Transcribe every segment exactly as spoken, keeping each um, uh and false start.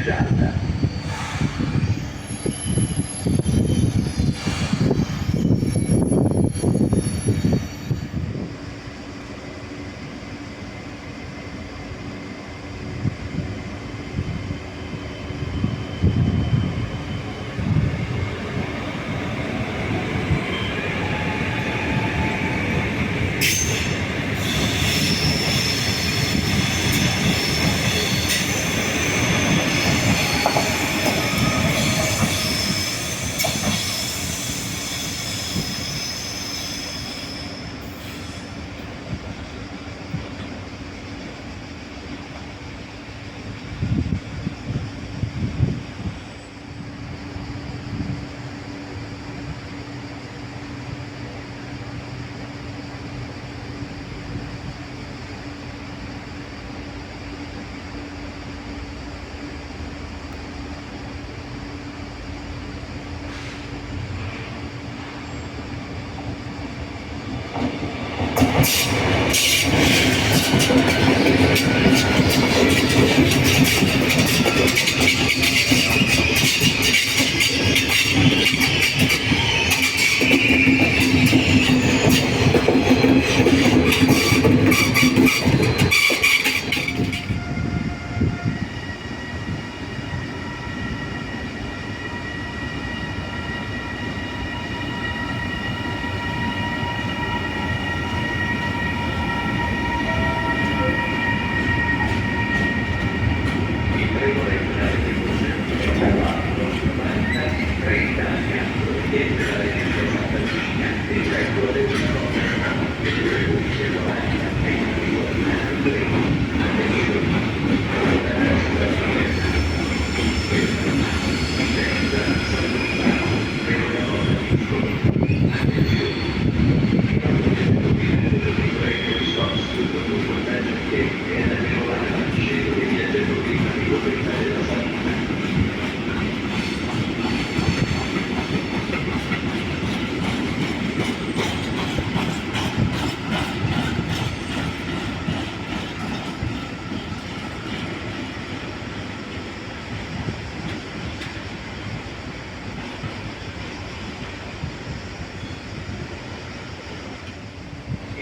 gialla.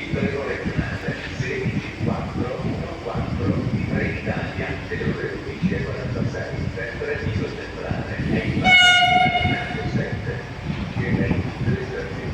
Il treno regionale sedici quattro uno quattro di Trenitalia, delle ore undici e quarantasei, per Treviso Centrale, è in parte sette, che è in tre stazioni.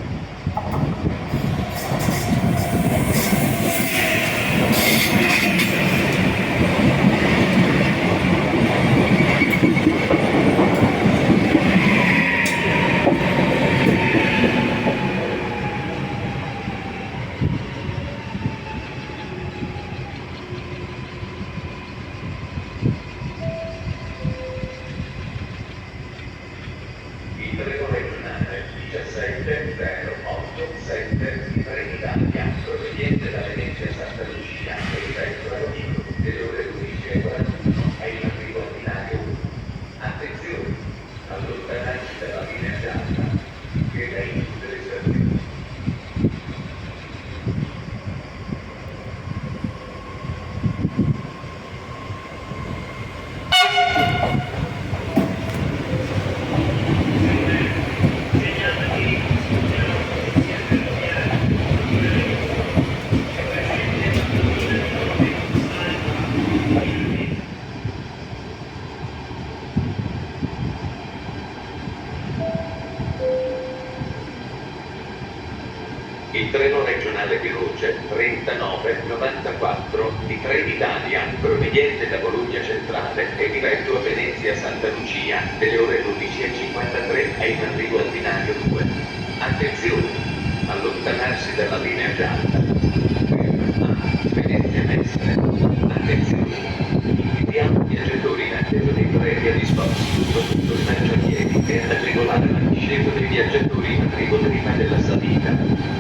Il treno regionale diciassette zero otto sette di Trenitalia, proveniente da Venezia Santa Lucia e diretto a Rovigo, delle ore undici e quarantuno, è in arrivo al binario uno. Attenzione! Allontanarsi dalla linea gialla, che è in tutte le stazioni. Il treno regionale veloce trentanove novantaquattro di Trenitalia, proveniente da Bologna Centrale e diretto a Venezia Santa Lucia, delle ore dodici e cinquantatré, è in arrivo al binario due. Attenzione! Allontanarsi dalla linea gialla. Ferma a Venezia Mestre. Attenzione! Invitiamo viaggiatori in attesa dei treni a disposizione, tornare a piedi e ad agevolare la discesa dei viaggiatori in arrivo prima della salita.